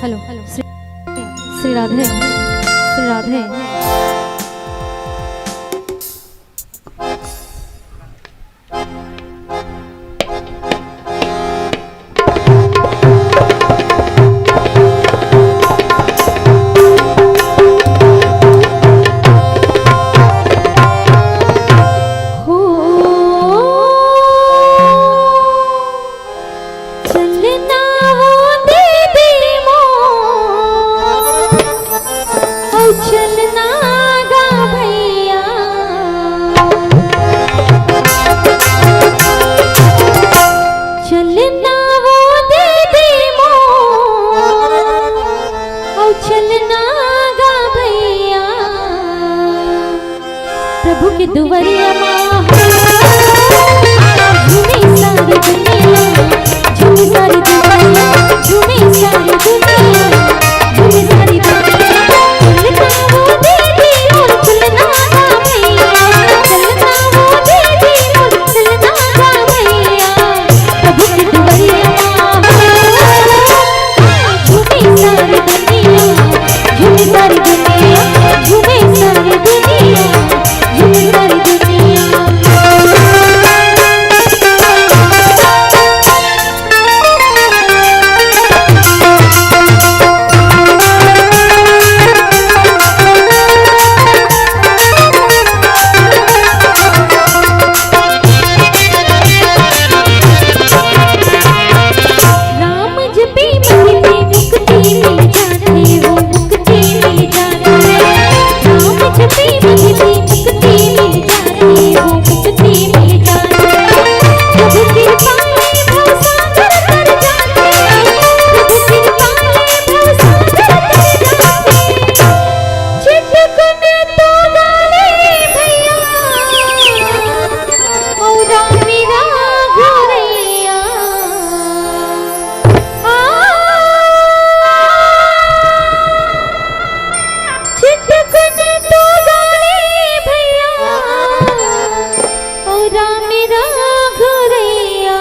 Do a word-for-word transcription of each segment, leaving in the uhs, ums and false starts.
Hello, Shri, Shri Radhe, Shri Radhe. हो, चलना वो दीदी मोर, ओ चलना गा भैया। चलना वो दीदी मोर, ओ चलना गा भैया। प्रभु के दुवरिया मा हो, झूमे सारी दुनिया, झूमे सारी दुनिया, झूमे सारी दुनिया, झूमे सारी दुनिया। चलना वो दीदी मोर, चलना गा भैया, चलना वो दीदी मोर, चलना गा भैया। प्रभु के दुवरिया मा हो, झूमे सारी दुनिया, झूमे सारी दुनिया, झूमे सारी दुनिया, झूमे सारी दुनिया। राम जपे मन में मुक्ति मिल जाती, वो मुक्ति मिल जाती। राम जपे मन में मुक्ति मिल जाती, वो मुक्ति मिल जाती। प्रभु कृपा में भवसागर तर जाते, प्रभु कृपा में भवसागर तर जाते। चिटकुन तो गाले भैया, ओ राम मेरा घरैया। आ, चिटकुन तो गाले भैया, ओ राम मेरा घरैया।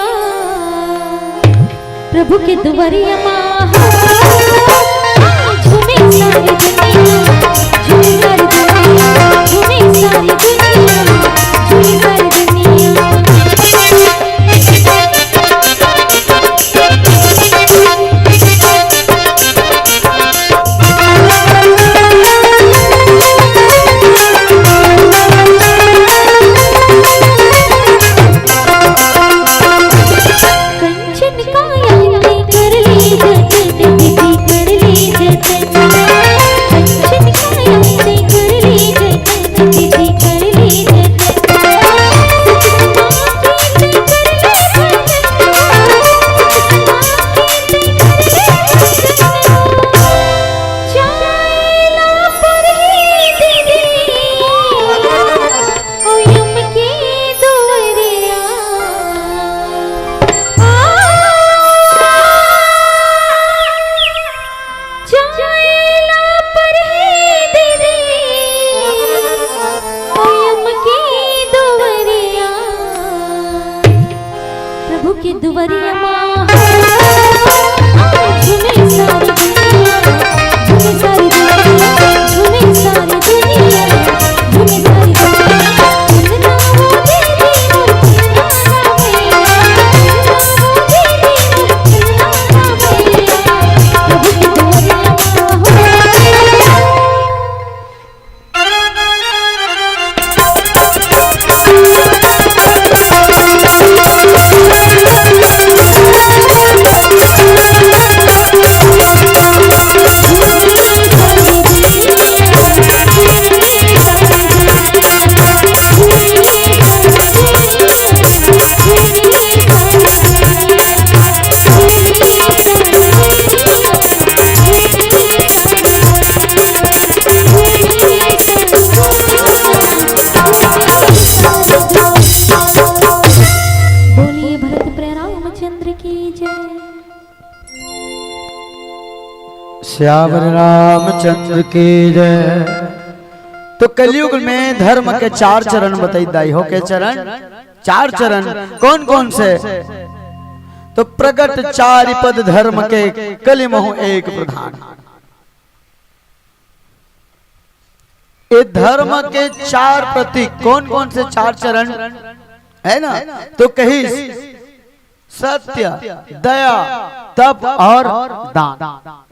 प्रभु के दुवरिया मा हो, झूमे सारी दुनिया, झूमे सारी दुनिया, झूमे सारी दुनिया, झूमे सारी दुनिया। कंचन काया ते कर ले जतन, दीदी कर ले जतन। कंचन काया ते कर ले जतन, दीदी कर ले जतन। सच सुना के ते कर ले जतन, सच सुना के ते कर ले जतन। चाला पर ही दीदी ओ यम के दुवरिया। आ, चाला पर ही दीदी, ओ यम के दुवरिया। प्रभु के दुवरिया मा हो, झूमे सारी दुनिया, झूमे सारी दुनिया, झूमे सारी दुनिया, झूमे सारी दुनिया। चलना वो दीदी मोर, चलना गा भैया, चलना वो दीदी मोर, चलना गा भैया। प्रभु के दुवरिया मा हो। बोलिए भरत प्रिय रामचंद्र की जय। सियावर रामचंद्र की जय। तो कलयुग में धर्म के चार चरण बताई दाई हो। के चरण? चार चरण। कौन कौन से? तो प्रगट चारि पद धर्म के, कलि महु एक प्रधान। ये धर्म के चार प्रतीक, कौन कौन से चार चरण है ना, तो कहिस सत्य, दया, तप और दान।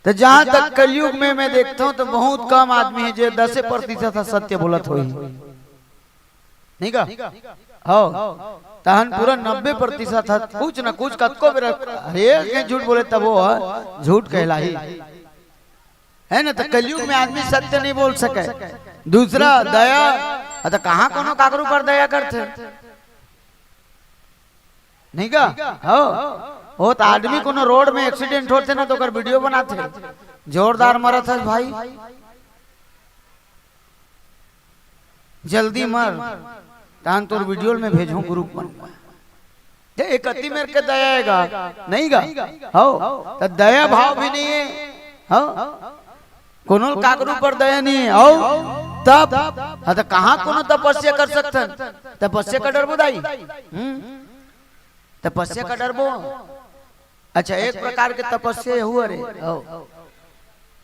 तो जहां तक कलयुग में मैं देखता हूं तो बहुत कम आदमी है जो दसे प्रतिशत ह सत्य बोलत होही, नहीं का? हो, तहन पूरा नब्बे प्रतिशत ह कुछ न कुछ कतको बेरा हरेक झूठ बोले तब वो ह झूठ कहलाही, है ना? तो कलयुग में आदमी सत्य नहीं बोल सके। दूसरा दया, अ, तो कहाँ कोनो काकरो पर दया करथे? नहीं का? हो, वो तो आदमी कोनो रोड में एक्सीडेंट होथे ना, तो ओकर वीडियो बनाथे, "जोरदार मरत हस भाई, जल्दी मर, तहन तोर वीडियो में भेजहूं ग्रुप मन में।" जे एक अति मेर के दया आएगा, नहीं गा? हो, तो दया भाव भी नहीं है। हो, कोनो काकरो पर दया नहीं है। हो, तब, हाँ, तो कहाँ कोनो तपस्या कर सकथन? तपस्या का डरबो दाई? हम्म? तपस्या का डरबो? अच्छा, एक प्रकार के तपस्या यहू हरे। हो।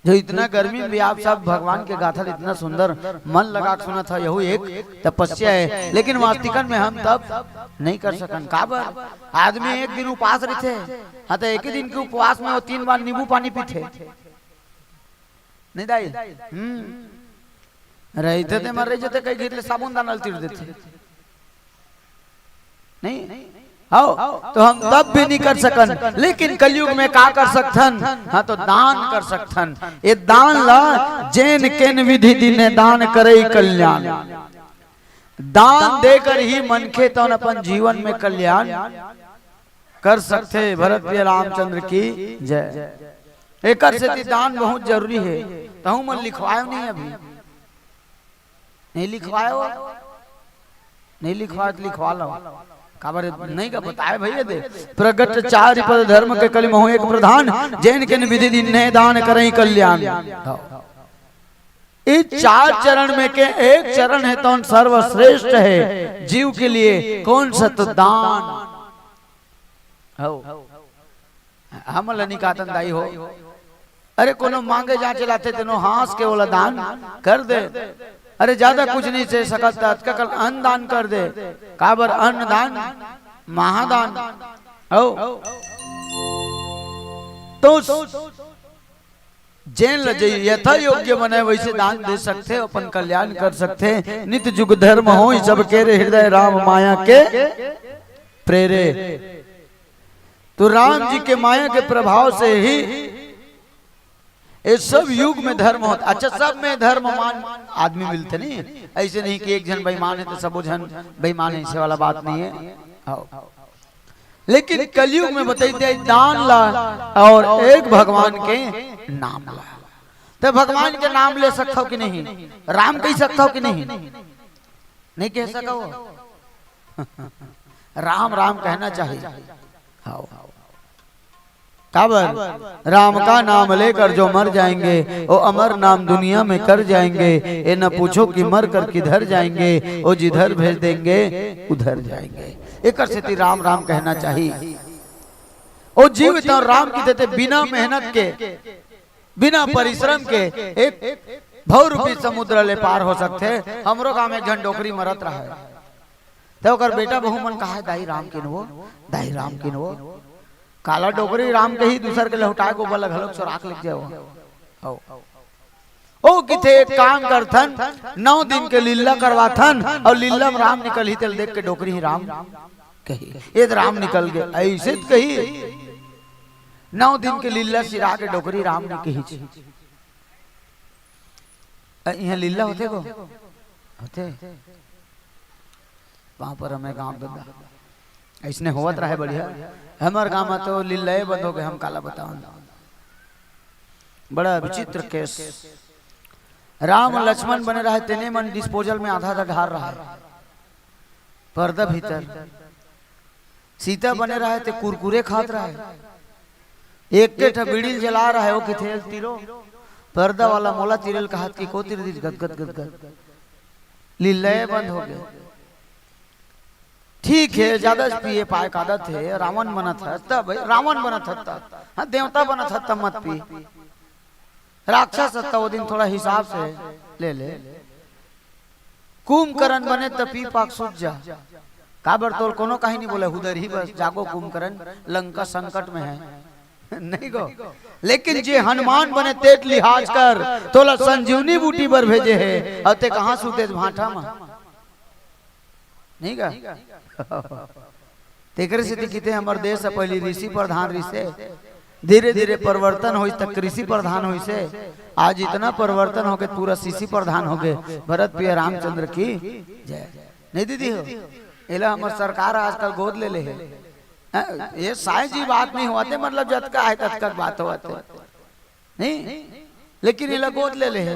जो इतना गर्मी में भी आप सब भगवान के गाथा ल इतना सुंदर मन लगा के सुनत ह, यहू एक तपस्या है। लेकिन वास्तविकन में हम तप नहीं कर सकन। काबर? आदमी एक दिन उपास रहिथे, हाँ, तो एक ही दिन के उपवास में वो तीन बार नींबू पानी पीथे। नहीं दाई? हम्म। रहिथे ते मर रही जते कई घिर ले साबुन दाना ल तीर देथे। नहीं? हो, तो हम तप भी नहीं कर सकन, लेकिन कलयुग में का कर सकथन? हाँ, तो दान कर सकथन। ये दान ला जेन केन विधि दीन्हे दान करई कल्याण। दान देकर ही मनखे तन अपन जीवन में कल्याण कर सकथे। भरत प्रिय रामचंद्र की जय। एकर सेती दान बहुत जरूरी है। तहूं मन लिखवायो नहीं अभी। नहीं लिखवायो? नहीं लिखवायो तो लिखवा लो। काबर नहीं का बताए भैया दे। प्रगट चारि पद धर्म के कलि महु एक प्रधान, जेन केन विधि दीन्हे दान करई कल्याण। हाँ। इस चार चरण में के एक चरण है तौन सर्वश्रेष्ठ है जीव के लिए। कौन सा? तो दान। हो। हमन ल निकातन दाई हो। अरे कोनो मांगे जांचे ल आथे तेनो हाँस के ओला दान कर दे। अरे ज्यादा कुछ नहीं दे सकत त अतका कन अन्न दान कर दे। काबर अन्न दान महादान। हो। तो जेन ल जे यथा योग्य बने वैसे दान दे सकथे, अपन कल्याण कर सकथे। नित जुग धर्म होई सबके रे, हृदय राम माया के प्रेरे। तो राम जी के माया के प्रभाव से ही ये सब युग में धर्म होता। अच्छा, सब में धर्मवान आदमी मिलथे नहीं, ऐसे नहीं कि एक झन बेईमान है तो सबो झन बेईमान है, ऐसे वाला बात नहीं है। आओ। लेकिन कलयुग में बताई दे दान ला और एक भगवान के नाम ला। तो भगवान के नाम ले सकथव कि नहीं? राम कह सकथव कि नहीं? नहीं कह सकव। राम राम कहना चाहिए। हाँ। काबर? राम का नाम लेकर जो मर जाएंगे, वो अमर नाम दुनिया में कर जाएंगे। ये न पूछो कि मर कर किधर जाएंगे, वो जिधर भेज देंगे उधर जाएंगे। एकर सेती राम राम कहना चाहिए। वो जीवित और राम की देते बिना मेहनत के, बिना परिश्रम के एक भव रूपी समुद्र ले पार हो सकथे। हमरो गांव में एक झन डोकरी मरत रहे, त ओकर बेटा बहू मन कहा, "दाई राम किनवो, दाई राम किनवो।" काला डोकरी राम के ही दूसर के लहुटाए गोबर ल घलोक चोराक लेग जाए। हौ। ओ किथे एक काम करथन, नौ दिन के लीला करवाथन, और लीला में राम निकलही तेल देख के डोकरी ही राम कही, "ए त राम निकल गए," ऐसे त कही। नौ दिन के लीला सिरा के डोकरी राम नहीं कही। अ, इहाँ लीला होथे गो? होथे। पाँव पर हमें गाँव ददा। अइसने होवत रहे बढ़िया। हमर गाँव में तो लीलाए बंद हो गए, हम काला बतावन। बड़ा विचित्र केस। राम लक्ष्मण बने रहे, तेने मन डिस्पोजल में आधा आधा ढार रहे। पर्दा भीतर। सीता बने रहे ते कुरकुरे खात रहे। एक के ठा बीड़ी ल जला रहे, ओ किथे ल तिरो। पर्दा वाला मोला तिरे ल कहत कि को तिर दिस गदगद गदगद। लीलाए बंद हो गए। ठीक हे, जादा पिए पाए के आदत हे, रावण बनत हस त भाई, रावण बनत हस त, हाँ, देवता बनत हस त मत पी। राक्षस हस त ओ दिन थोड़ा हिसाब से ले ले। कुंभकर्ण बने त पी पाक सूत जा। काबर तोर कोनो काही नहीं बोले, हुदर ही बस, जागो कुंभकर्ण, लंका संकट में है। नहीं गो। लेकिन जे हनुमान बने तेट लिहाज कर, तोला संजीवनी बूटी बर भेजे हे, अउ ते कहाँ सूते भांठा मा? नहीं गा? तेकरे सेती किथे हमर देश ह पहिली ऋषि प्रधान रिहिसे, धीरे-धीरे परिवर्तन होइस त कृषि प्रधान होइसे। आज इतना परिवर्तन होके पूरा शीशी प्रधान होगे। भरत प्रिय रामचंद्र की जय। नहीं दीदी हो, एला हमर सरकार आजकल गोद ले ले हे। हैं? ये साईं जी बात नहीं होवत हे, मतलब जतका हे ततका के बात होवत हे। नहीं, लेकिन एला गोद ले ले हे।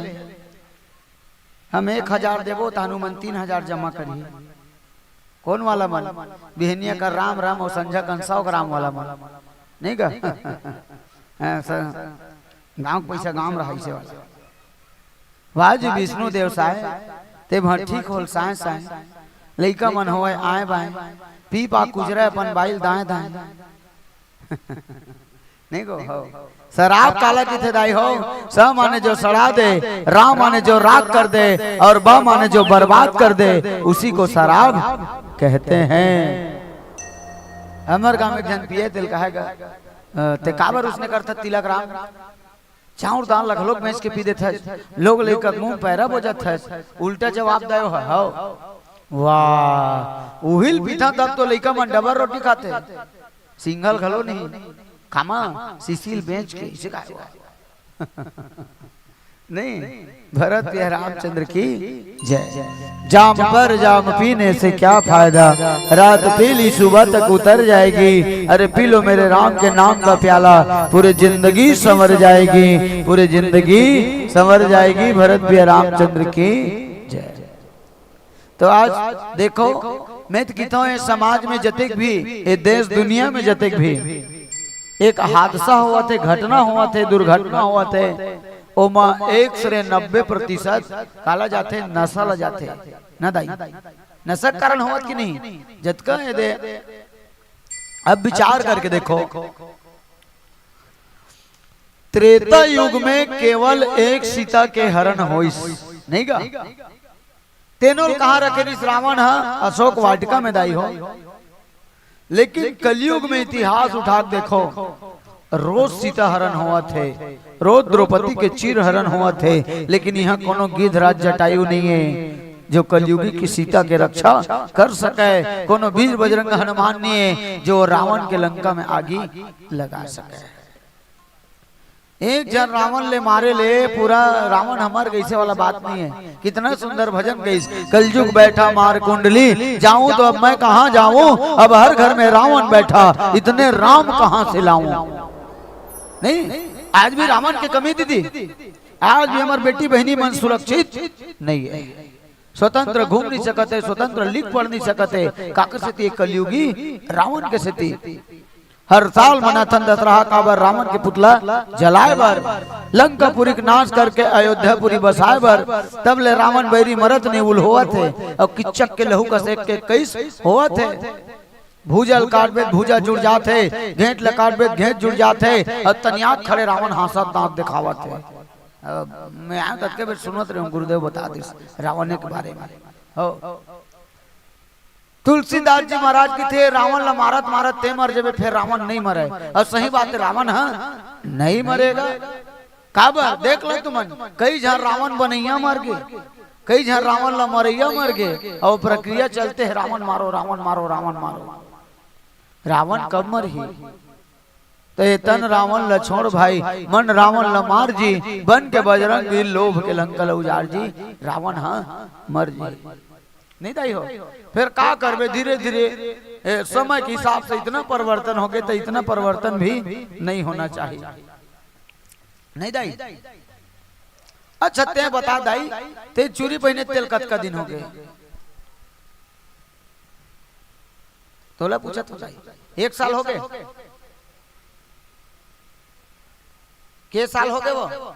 हम एक हजार देबो त हनुमान तीन हजार जमा करही। कौन वाला मन? बिहनिया का राम राम अउ संझा का सौ ग्राम वाला मन। नहीं गा? हाँ, स-, गांव के पैसा गांव रहा, इसे वाला। वाह जी विष्णु देव साय, ते भर ठीक होल साय साय। लइका मन होवय आय बाय, पी पा कुजरय अपन बाइल दाय दाय। नहीं गो, हो। शराब काला किथे दाई हो? स माने जो सड़ा दे, रा माने जो राख कर दे, और ब माने जो बर्बाद कर दे, उसी को शराब कहते हैं। हमर गांव में एक झन पिए तेल कहेगा, अ, ते काबर उसने करथा तिलक राम? चाउर दाल ल घलोक बेच के पी देथस, लोग लइका के मुंह पैरा बोजत हस, उल्टा जवाब दयो ह, हव। वाह, उहिल पीथा तब तो लइका मन डबल रोटी खाथे, सिंगल घलो नहीं। खामा, सीसील बेच के, इसे काय हुआ? नहीं, भरत प्रिय रामचंद्र की जय। जाम पर जाम पीने से क्या फायदा, रात पी ली सुबह तक उतर जाएगी। अरे पी लो मेरे राम के नाम का प्याला, पूरी जिंदगी संवर जाएगी, पूरी जिंदगी संवर जाएगी। भरत प्रिय रामचंद्र की जय। तो आज देखो, मैं तो कहता हूँ, ये समाज में जतेक भी, ये देश दुनिया में जतेक भी एक हादसा होवत हे, घटना होवत हे, दुर्घटना होवत हे, ओमा एक सरे नब्बे प्रतिशत काला जाथे, नशा ला जाथे। ना दाई, नशा के कारण होवत कि नहीं? जतका ये दे, अब विचार करके देखो, त्रेता युग में केवल एक सीता के हरण होइस, नहीं गा? तेनो ल कहाँ रखे रिस रावण ह? अशोक वाटिका में दाई हो। लेकिन कलयुग में इतिहास उठा के देखो, रोज सीता हरण होवत हे, रोज द्रौपदी के चीर हरण होवत हे, लेकिन यहाँ कोनो गिद्धराज जटायु नहीं है जो कलयुगी की सीता के रक्षा कर सके, कोनो वीर बजरंग हनुमान नहीं है जो रावण के लंका में आगी लगा सके। एक झन रावण ले मारे ले पूरा रावण ह मर गे, अइसे वाला बात नहीं है। कितना सुंदर भजन गइस, कलजुग बैठा मार कुंडली, जाऊं तो अब मैं कहां जाऊं, अब हर घर में रावण बैठा, इतने राम कहां से लाऊं। नहीं, आज भी रावण के कमी दीदी, आज भी हमर बेटी बहिनी मन सुरक्षित नहीं है। स्वतंत्र घूम नहीं सकत हे, स्वतंत्र लिख पढ़ नहीं सकत हे, काकर सेती? कलयुगी रावण के सेती। हर साल मनाथन दशहरा काबर? रावण के पुतला जलाए बर, लंकापुरी के नाश करके अयोध्यापुरी बसाए बर। तब ले रावण बैरी मरत नहीं उल होवत हे, अउ किच्चक के लहू कस एक के कइस होवत हे। भुजा ल काटबे त भुजा जुड़ जात हे, घेंट ल काटबे त घेंट जुड़ जात हे, अउ तनियात खड़े रावण हाँसत दांत देखावत हे। अब मैं आया ततके बेर सुनत रहे हूँ, गुरुदेव बता दिस रावण के बारे में। हो। तुलसीदास जी महाराज कथे, रावण ला मारत मारत ते मर जेबे, फेर रावण नहीं मरे। अउ सही बात हे, रावण ह नहीं मरेगा। काबर? देख लो तुमन, कई झन रावण बनैया मर गे, कई झन रावण ला मरैया मर गे, अउ प्रक्रिया चलते हे, रावण मारो, रावण मारो, रावण मारो। रावण कब मरही? तो ये तन रावण ला छोड़ भाई, मन रावण ला मार जी, बन के बजरंग वीर लोभ के लंका ला उजाड़ जी, रावण ह मर जी। नहीं दाई हो, फेर का करबे? धीरे धीरे ए, समय के हिसाब से इतना परिवर्तन होगे, तो इतना परिवर्तन भी नहीं होना चाहिए। नहीं दाई? अच्छा, ते बता दाई, ते चूरी पहिने तेल कतका दिन होगे? तोला पूछत हूँ दाई, एक साल होगे? के साल होगे वो?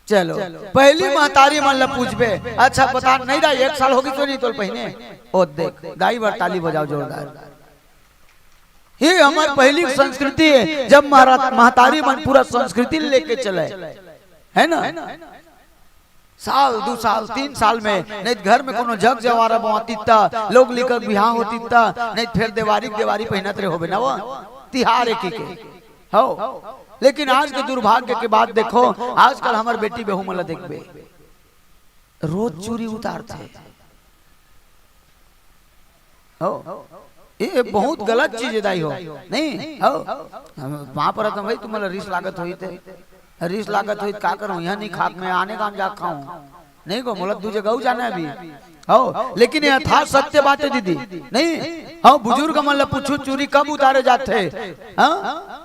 चलो, पहली महतारी मन ला पूछबे। अच्छा, बता नहीं दाई, एक साल होगे तो नहीं तोर पहिने? ओ देख, दाई बर ताली बजाओ जोरदार। ये हमर पहली संस्कृति है, जब महरा-, महतारी मन पूरा संस्कृति लेके चले, है ना? साल, दू साल, तीन साल में, नहीं तो घर में कोनो जग जवारा बोआतिस त, लोग लिकर बिहाव होतिस त, नहीं तो फेर देवारी के देवारी पहिनत रहे होबे ना वो, तिहार एक ही के। हो, लेकिन आज के दुर्भाग्य के बात देखो, आजकल हमर बेटी बहू मन ला देखबे, रोज चूरी उतारथे। हो, ये बहुत गलत चीज है दाई हो, नहीं? हो, हम वहां पर तो भाई तुम्हारा रिस लागत होई थे, रिस लागत होई, का करूं, यहाँ नहीं खाक मैं आने काम जा खाऊं, नहीं को मोला दू जगह जाना है अभी। हो, लेकिन ये यथार्थ सत्य बात है दीदी, नहीं? हो, बुजुर्ग मन ला पूछू चूरी कब उतारे जाते हैं? हाँ?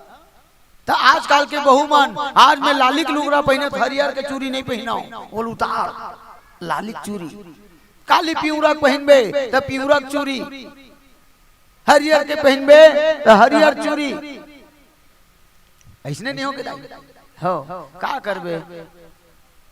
त आजकल के बहू मन, आज मैं लाली के लुगरा पहिने, त हरियर के चूरी नहीं पहिनाओ, बोल उतार लाली के चूरी। काली पिंवरा के पहिनबे, त पिंवरा के चूरी, हरियर के पहिनबे, त हरियर चूरी। ऐसने नहीं हो के दाई? हो, का करबे?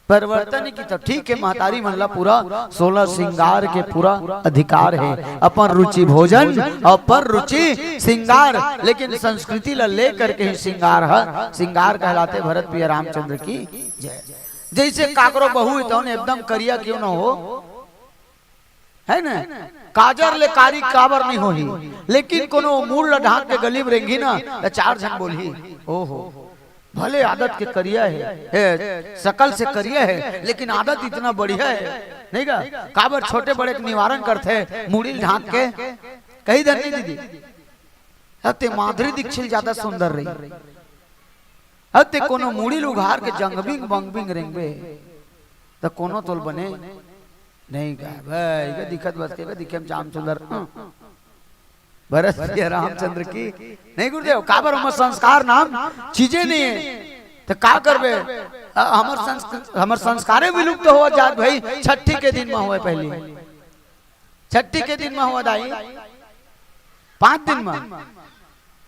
परिवर्तन ही की तो ठीक है, महतारी मन ला पूरा सोलह श्रृंगार के पूरा अधिकार है, अपन रुचि भोजन, अपन रुचि श्रृंगार, लेकिन संस्कृति ला लेकर के ही श्रृंगार है, श्रृंगार कहलाते भरत प्रिय रामचंद्र की जय। जैसे काकरो बहू है, तौन एकदम करिया क्यों ना हो, है ना? काजर ले कारी काबर नहीं होही, लेकिन कोनो मूड़ ला ढांक के गली में रेंगी ना, त चार झन बोलही, "ओहो, भले आदत के करिया है, ए, शकल से करिया है, लेकिन आदत इतना बढ़िया है।" नहीं का? काबर छोटे बड़े के निवारण करथे, मूड़ी ल ढांक के। कही धन नहीं दीदी, अते माधुरी दीक्षित ज्यादा सुंदर रही। अते कोनो मूड़ी ल उघार के जंगबिंग बंगबिंग रेंगबे, त कोनो तोल बने नहीं का भाई, का दिखत बस के, का दिखे में चाम सुंदर। हम्म। भरत प्रिय रामचंद्र की। नहीं गुरुदेव, काबर हमर संस्कार नाम चीजे नहीं है, त का करबे? अ, हमर संस्क-, हमर संस्कारे विलुप्त हो जात भाई। छठी के दिन में होए पहली, छठी के दिन में होए दाई, पांच दिन में,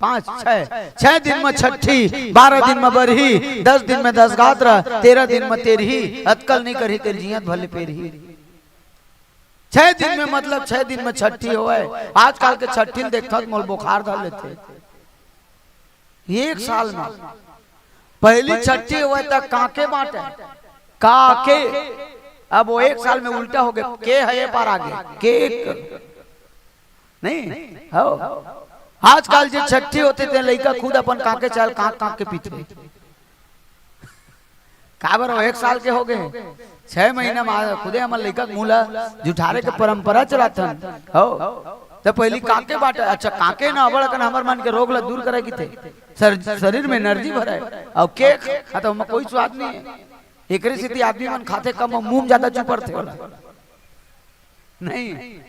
पांच, छह, छह दिन में छठी, बारह दिन में बरही, दस दिन में दस गात्र, तेरह दिन में तेरही, अतकल नहीं करही तेल जियत भले पेरही। छह दिन में, मतलब छह दिन में छठी होए। आजकल के छठी ल देखथव त मोल बुखार धर लेथे। एक साल में पहली छठी होए त काके बांटे, काके। अब वो एक साल में उल्टा हो गए, के है ये पार आगे, केक। नहीं हो। आजकल जे छठी होथे ते लइका खुद अपन काके चाल कांक कांक के पीथे। काबर वो एक साल के हो गए, छह महीना में खुदे हमर लइका के मुंह ला जुठारे के परंपरा चलाथन। हो, त पहली काके बांटे, अच्छा काके ना अबड़ अकन हमर मन के रोग ला दूर करे किथे, सर-, शरीर में एनर्जी भरे। अउ केक, हाँ, त ओमा कोई स्वाद नहीं है। एकरे सेती आदमी मन खाथे कम, मुंह में ज्यादा चुपरथे वाला। नहीं,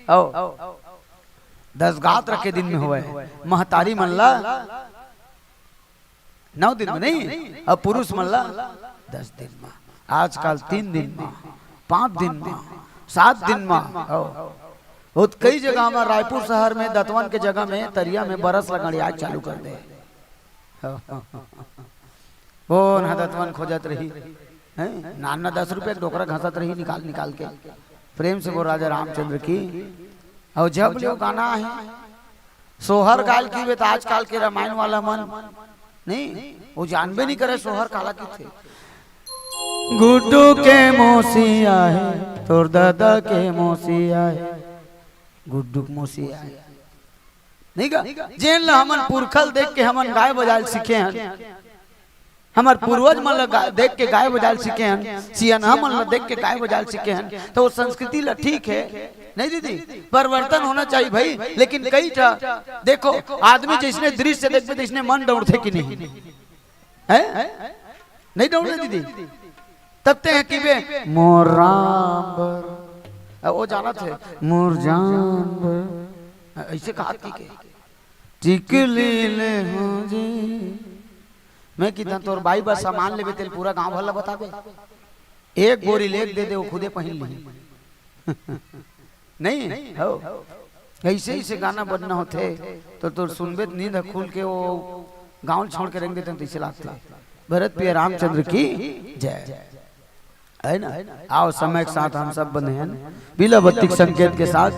हो, दस गात्र के दिन में होए, महतारी मन ला नौ दिन में नहीं, अब पुरुष मन ला दस दिन में, आजकल तीन दिन में, पांच दिन में, सात दिन में। हो, हो त कई जगह में, रायपुर शहर में दतवन के जगह में तरिया में बरस लगड़िया चालू कर दे। हो, हो, हो, हो। ओ ना दतवन खोजत रही, हैं? नान ना दस रुपये के डोकरा घसत रही निकाल निकाल के। प्रेम से बोल राजा रामचंद्र की। और जब जो गाना है, सोहर गाल की बे त आजकल के रामायण वाला मन नहीं, वो जानबे नहीं करे सोहर काला किथे। गुड्डू के मौसी आहे, तोर दादा के मौसी आहे, गुड्डू के मौसी आहे। नहीं का? जेन ला हमन पुरखल देख के हमन गाय बजाल सीखे हन, हमर पूर्वज मन ला गा-, देख के गाय बजाल सीखे हन, सियनहा मन ला देख के गाय बजाल सीखे हन, तो वो संस्कृति ला ठीक है, नहीं दीदी? परिवर्तन होना चाहिए भाई। लेकिन कई ठा देखो, आदमी जैसने दृश्य देखबे, तैसने मन दौड़थे कि नहीं? हैं? नहीं दौड़े दीदी? तब ते हैं कि बे, "मोर राम बर।" आ, वो जानत हे, "मोर जान बर।" ऐसे कहा कि के? "टिकली ले हो जी।" मैं कितना तोर बाई बस सामान लेबे, तेल पूरा गांव भर ला बताबे। एक बोरी लेके दे दे, वो खुदे पहिन ली। नहीं हो, ऐसे ही से गाना बजना होथे, तो तोर सुनबे त नींद ह खुल के वो गांव छोड़ के रेंग देते हैं, तो इसे लागते। भरत प्रिय रामचंद्र की जय। है ना? आओ, समय के साथ हम सब बंधे हैं, बिलावती के संकेत के साथ,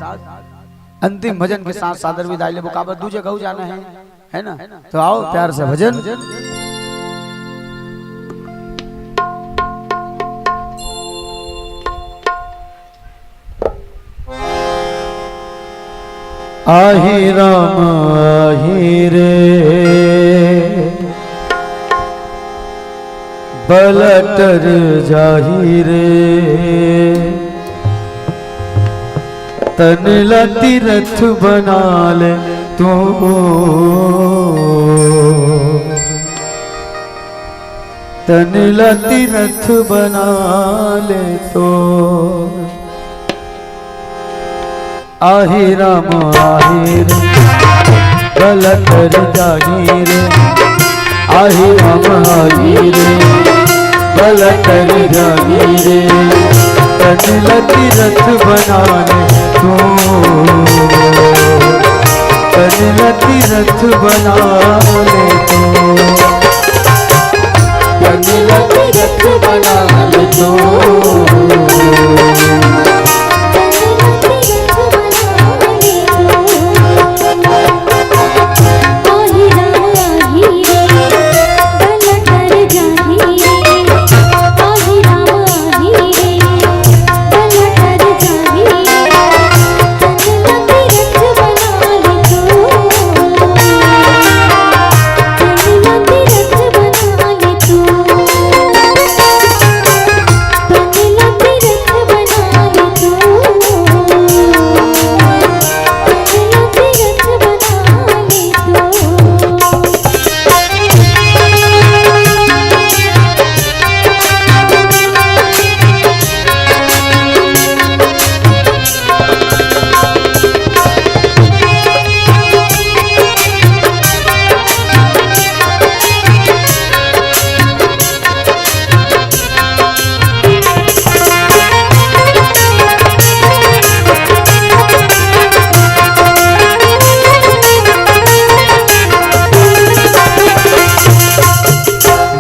अंतिम भजन के साथ सादर विदाई लेबो, काबर दू जगह जाना है, है ना? तो आओ, प्यार से भजन। आही राम आही रे, बलटर जाही रे, तन ला तीरथ बना ले तू, तन ला तीरथ बना ले तू। आही राम आही रे, बलटर जाही रे। आही राम आही रे, बलटर जाही रे। तन ला तीरथ बना ले तू, तन ला तीरथ बना ले तू। तन ला तीरथ बना ले तू।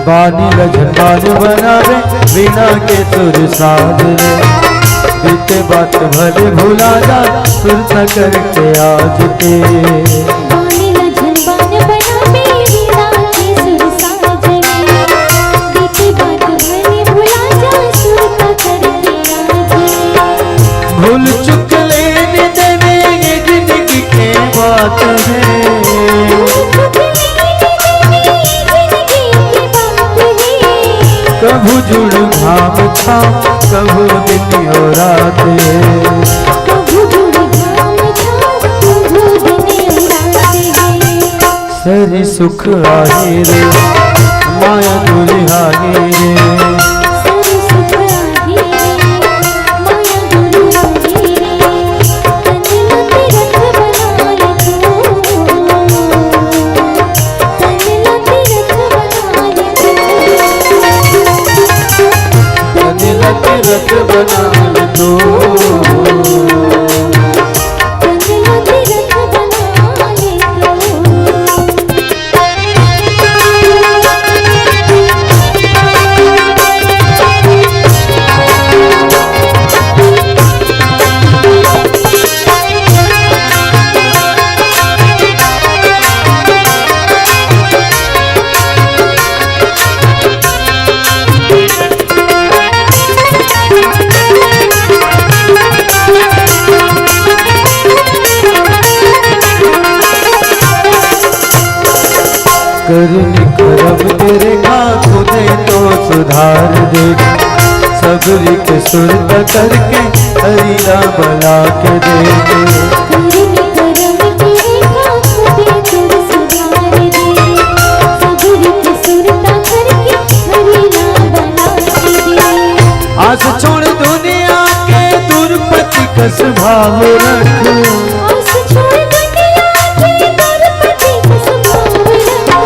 बानी ल झन बान बनावे, वीणा के सुर साज रे। बीते बात भले भुला जा, सुरता करके आज के। बानी ल झन बान बनावे, वीणा के सुर साज रे। बीते बात भले भुला जा, सुरता करके आज के। भूल चुक लेने देवे, ये जिंदगी के बात है। कभू जुड़ घाम छाँव, कभू दिन और रात है। सरी सुख आही रे, माया दुरिहाही रे। तन ला तीरथ बना ले तू। करनी करम तेरे खातू ने तो सुधार दे, सबरी के सुरता करके हरि ला बला के दे। करनी करम तेरे खातू ने तो सुधार दे, सबरी के सुरता करके हरि ला बला के दे। आस छोड़ दुनिया के दुरपति कस भाव रख। आस छोड़ दुनिया के दुरपति कस भाव रख।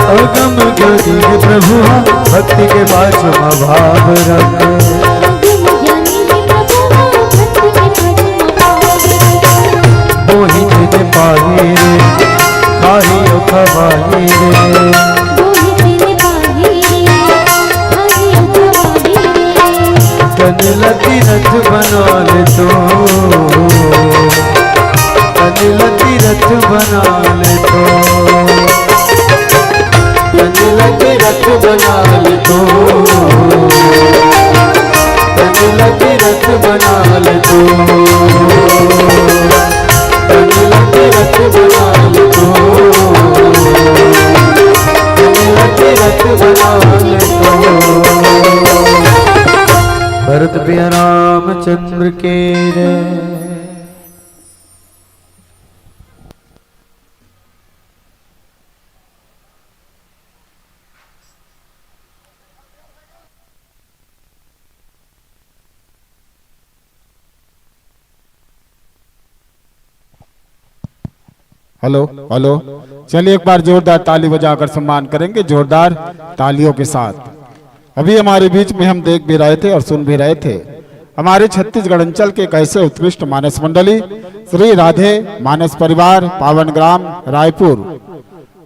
अगम ज्ञानी हे प्रभु हाँ, भक्ति के पास भाव रख। अगम ज्ञानी हे प्रभु हाँ, भक्ति के पास भाव रख। मोहि जिन पाही रे, खाही ओ खवाही रे। मोहि जिन पाही रे, खाही ओ खवाही रे। तन ला तीरथ बना ले तो, तन ला तीरथ बना ले तो, तन ला तीरथ बना ले तो, तन ला तीरथ बना ले तो, तन ला तीरथ बना ले तो, तन ला तीरथ बना ले तो। भरत प्रिय रामचंद्र के जय। Hello, hello. चलिए, एक बार जोरदार ताली बजाकर सम्मान करेंगे, जोरदार तालियों के साथ। अभी हमारे बीच में, हम देख भी रहे थे और सुन भी रहे थे, हमारे छत्तीसगढ़ अंचल के कैसे उत्कृष्ट मानस मंडली, श्री राधे मानस परिवार, पावन ग्राम रायपुर,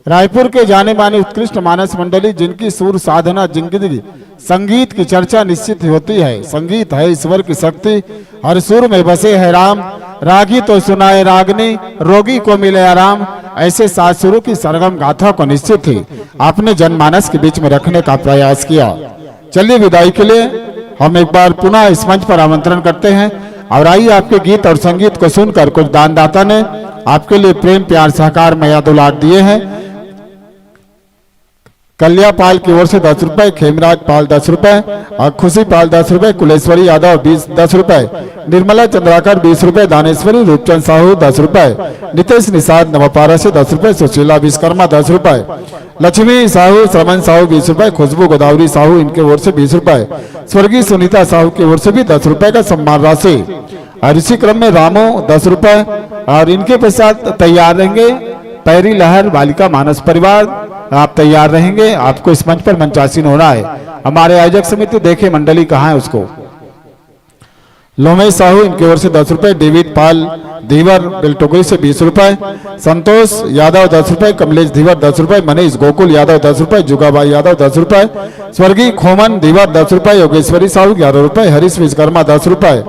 रायपुर के जाने माने उत्कृष्ट मानस मंडली, जिनकी सुर साधना, जिनकी संगीत की चर्चा निश्चित ही होती है। संगीत है ईश्वर की शक्ति, हर सुर में बसे है राम। रागी तो सुनाए रागनी, रोगी को मिले आराम। ऐसे सात सुरों की सरगम गाथा को निश्चित ही आपने जनमानस के बीच में रखने का प्रयास किया। चलिए, विदाई के लिए हम एक बार पुनः इस मंच पर आमंत्रण करते हैं। और आइए, आपके गीत और संगीत को सुनकर कुछ दानदाता ने आपके लिए प्रेम, प्यार, सहकार, मया, दुलार दिए हैं। कल्या पाल की ओर से दस रुपए, खेमराज पाल दस रुपए और खुशी पाल दस रुपए, कुलेश्वरी यादव बीस, दस रुपए, निर्मला चंद्राकर बीस रुपए, दानेश्वरी रूपचंद साहू दस रुपए, नितेश निषाद नवापारा से दस रुपए, सुशीला विश्वकर्मा दस रुपए, लक्ष्मी साहू, श्रवण साहू बीस रुपए, खुशबू गोदावरी साहू इनके ओर से बीस रुपए, स्वर्गीय सुनीता साहू की ओर से भी दस रुपए का सम्मान राशि। और इसी क्रम में रामू दस रुपए, और इनके पश्चात तैयार रहेंगे पैरी लहर बालिका मानस परिवार, आप तैयार रहेंगे, आपको इस मंच पर मंचासीन होना है। हमारे आयोजक समिति देखे मंडली कहाँ है उसको। लोमेश साहू इनकी ओर से दस रुपए, डेविड पाल धीवर बेलटोकरी से बीस रुपए, संतोष यादव दस रुपए, कमलेश धीवर दस रुपए, मनीष गोकुल यादव दस रुपए, जुगाबाई यादव दस रुपए, स्वर्गीय खोमन धीवर दस रुपए, योगेश्वरी साहू ग्यारह रुपए, हरीश विश्वकर्मा दस रुपए।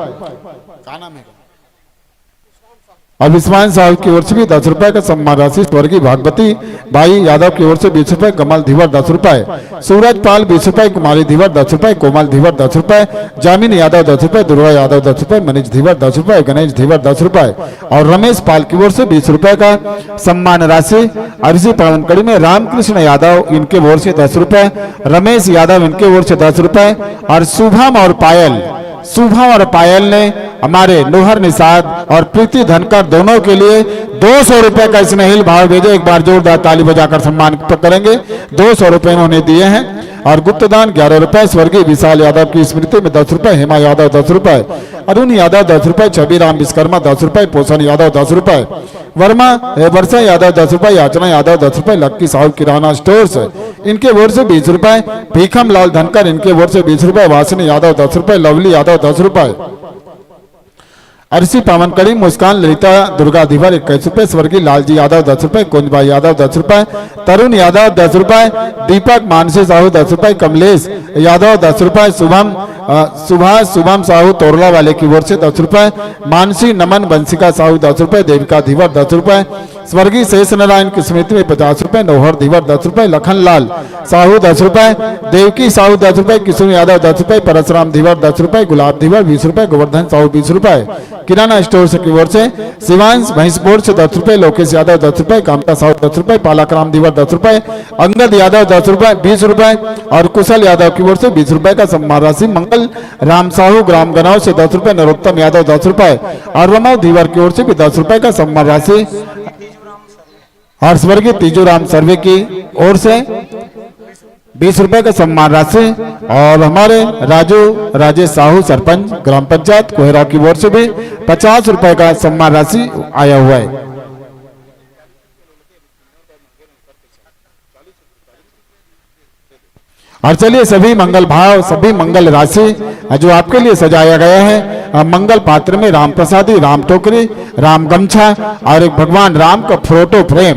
अभिष्मान साहू की ओर से भी दस रुपए का सम्मान राशि, स्वर्गीय भागवती बाई यादव की ओर से बीस रुपए, कमल धीवर दस रुपए, सूरज पाल बीस रुपए, कुमारी धीवर दस रुपए, कोमल धीवर दस रुपए, जामिन यादव दस रुपए, दुर्गा यादव दस रुपए, मनीष धीवर दस रुपए, गणेश धीवर दस रुपए और रमेश पाल की ओर से बीस रुपए का सम्मान राशि। और इसी पावन कड़ी में रामकृष्ण यादव इनके ओर से दस रुपए, रमेश यादव इनके ओर से दस रुपए और शुभम और पायल, शुभम और पायल ने हमारे नोहर निषाद और प्रीति धनकर दोनों के लिए दो सौ रुपए का स्नेहिल भाव भेजे। एक बार जोरदार ताली बजाकर सम्मान प-, करेंगे। दो सौ रुपए उन्होंने दिए हैं। और गुप्तदान ग्यारह रुपए, स्वर्गीय विशाल यादव की स्मृति में दस रुपए, हेमा यादव दस रुपए, अरुण यादव दस रुपए, छवि राम विश्वकर्मा दस रुपए, पोषण यादव दस रुपए, वर्मा, ए, वर्षा यादव दस रुपए, याचना यादव दस रुपए, लक्की साहू किराना स्टोर्स इनके ओर से बीस रुपए, भीखम लाल धनकर इनके ओर से बीस रुपए, वासिनी यादव दस रुपए, लवली यादव दस रुपए, अरसी पावन कड़ी मुस्कान ललिता दुर्गा धीवर इक्कीस रुपए, स्वर्गीय लालजी यादव दस रुपए, कुंजबाई यादव दस रुपए, तरुण यादव दस रुपए, दीपक मानसी साहू दस रुपए, कमलेश यादव दस रुपए, शुभम, अ, सुभाष शुभम साहू तोरला वाले की ओर से दस रुपए, मानसी नमन वंशिका साहू दस रुपए, देविका धीवर दस रुपए, स्वर्गीय शेष नारायण की स्मृति में पचास रुपए, नौहर धीवर दस रुपए, लखन लाल साहू दस रुपए, देवकी साहू दस रुपए, किशुन यादव दस रुपए, परसराम धीवर दस रुपए, गुलाब धीवर बीस रुपए, गोवर्धन साहू बीस रुपए, किराना स्टोर से की ओर से शिवांश भैंसपुर से दस रुपए, लोकेश यादव दस रुपए, कामता साहू दस रुपए, पालक राम धीवर दस रुपए, अंगद यादव दस रुपए, बीस रुपए और कुशल यादव की ओर से बीस रुपए का सम्मान राशि। मंगल राम साहू ग्राम गनाव से दस रुपए, नरोत्तम यादव दस रुपए और रमव धीवर की ओर से भी दस रुपए का सम्मान राशि। और स्वर्गीय तीजू राम सर्वे की ओर से बीस रुपए का सम्मान राशि और हमारे राजू राजेश साहू सरपंच ग्राम पंचायत कोहरा की ओर से भी पचास रुपए का सम्मान राशि आया हुआ है। और चलिए, सभी मंगल भाव, सभी मंगल राशि जो आपके लिए सजाया गया है, अ, मंगल पात्र में राम प्रसादी, राम टोकरी, राम गमछा और एक भगवान राम का फोटो फ्रेम,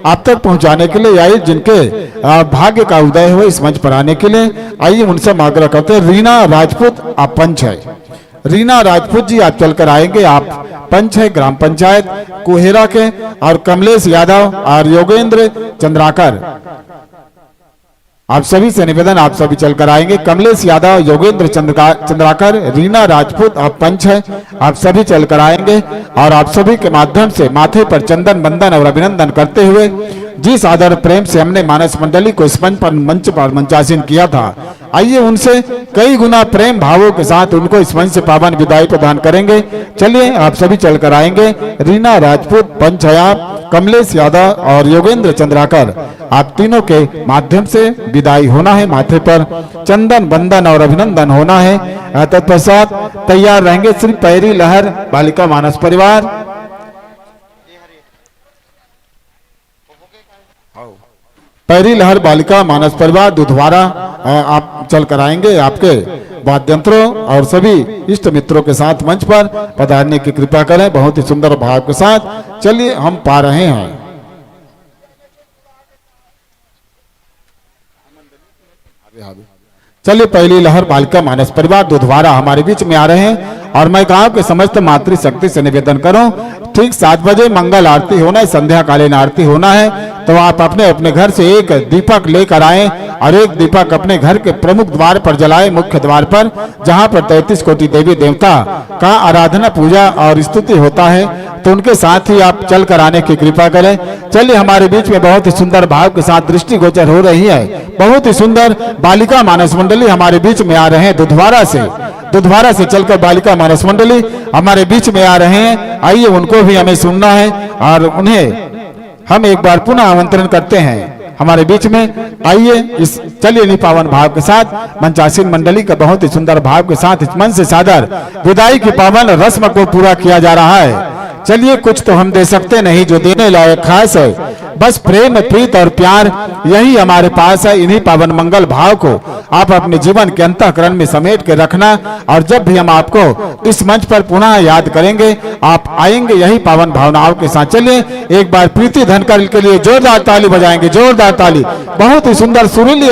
आप तक पहुंचाने के लिए, आइए जिनके, आ, भाग्य का उदय हो इस मंच पर आने के लिए, आइए उनसे हम आग्रह करते हैं। रीना राजपूत आप पंच है, रीना राजपूत जी आप चलकर आएंगे, आप पंच है ग्राम पंचायत कुहेरा के, और कमलेश यादव और योगेंद्र चंद्राकर, आप सभी से निवेदन, आप सभी चलकर आएंगे। कमलेश यादव, योगेंद्र चंद्रका-, चंद्राकर, रीना राजपूत, आप पंच हैं, आप सभी चलकर आएंगे और आप सभी के माध्यम से माथे पर चंदन वंदन और अभिनंदन करते हुए, जिस आदर प्रेम से हमने मानस मंडली को इस मंच पर, मंच पर मंचासीन किया था, आइए उनसे कई गुना प्रेम भावों के साथ उनको इस मंच से पावन विदाई प्रदान करेंगे। चलिए, आप सभी चलकर आएंगे। रीना राजपूत पंच है आप, कमलेश यादव और योगेंद्र चंद्राकर, आप तीनों के माध्यम से विदाई होना है। माथे पर चंदन वंदन और अभिनंदन होना है। अ, तत्पश्चात तैयार रहेंगे श्री पैरी लहर बालिका मानस परिवार। पैरी लहर बालिका मानस परिवार दुधवारा, अ, आप चल कर आएंगे। आपके वाद्यंत्रों और सभी इष्ट मित्रों के साथ मंच पर पधारने की कृपा करें। बहुत ही सुंदर भाव के साथ चलिए, हम पा रहे हैं। चलिए, पहली लहर बालिका मानस परिवार दुधवारा हमारे बीच में आ रहे हैं और मैं गांव के समस्त मातृशक्ति से निवेदन करूं, ठीक सात बजे मंगल आरती होना है, संध्याकालीन आरती होना है, तो आप अपने अपने घर से एक दीपक लेकर आएं और एक दीपक अपने घर के प्रमुख द्वार पर जलाएं, मुख्य द्वार पर, जहां पर तैंतीस कोटि देवी देवता का आराधना, पूजा और स्तुति होता है, तो उनके साथ ही आप चल कर आने की कृपा करें। चलिए, हमारे बीच में बहुत ही सुंदर भाव के साथ दृष्टिगोचर हो रही है, बहुत ही सुंदर बालिका मानस मंडली हमारे बीच में आ रहे हैं दुधवारा से, दुधवारा से चलकर बालिका मानस मंडली हमारे बीच में आ रहे हैं। आइए, उनको भी हमें सुनना है और उन्हें हम एक बार पुनः आमंत्रण करते हैं हमारे बीच में। आइए, इस, चलिए, इन्हीं पावन भाव के साथ मंचासीन मंडली का बहुत ही सुंदर भाव के साथ इस मंच से सादर विदाई की पावन रस्म को पूरा किया जा रहा है। चलिए, कुछ तो हम दे सकते नहीं जो देने लायक खास है, बस प्रेम, प्रीत और प्यार, यही हमारे पास है। इन्हीं पावन मंगल भाव को आप अपने जीवन के अंतःकरण में समेट के रखना, और जब भी हम आपको इस मंच पर पुनः याद करेंगे, आप आएंगे यही पावन भावनाओं के साथ। चलिए, एक बार प्रीति धनकर के लिए जोरदार ताली बजाएंगे, जोरदार ताली। बहुत ही सुंदर सुरीली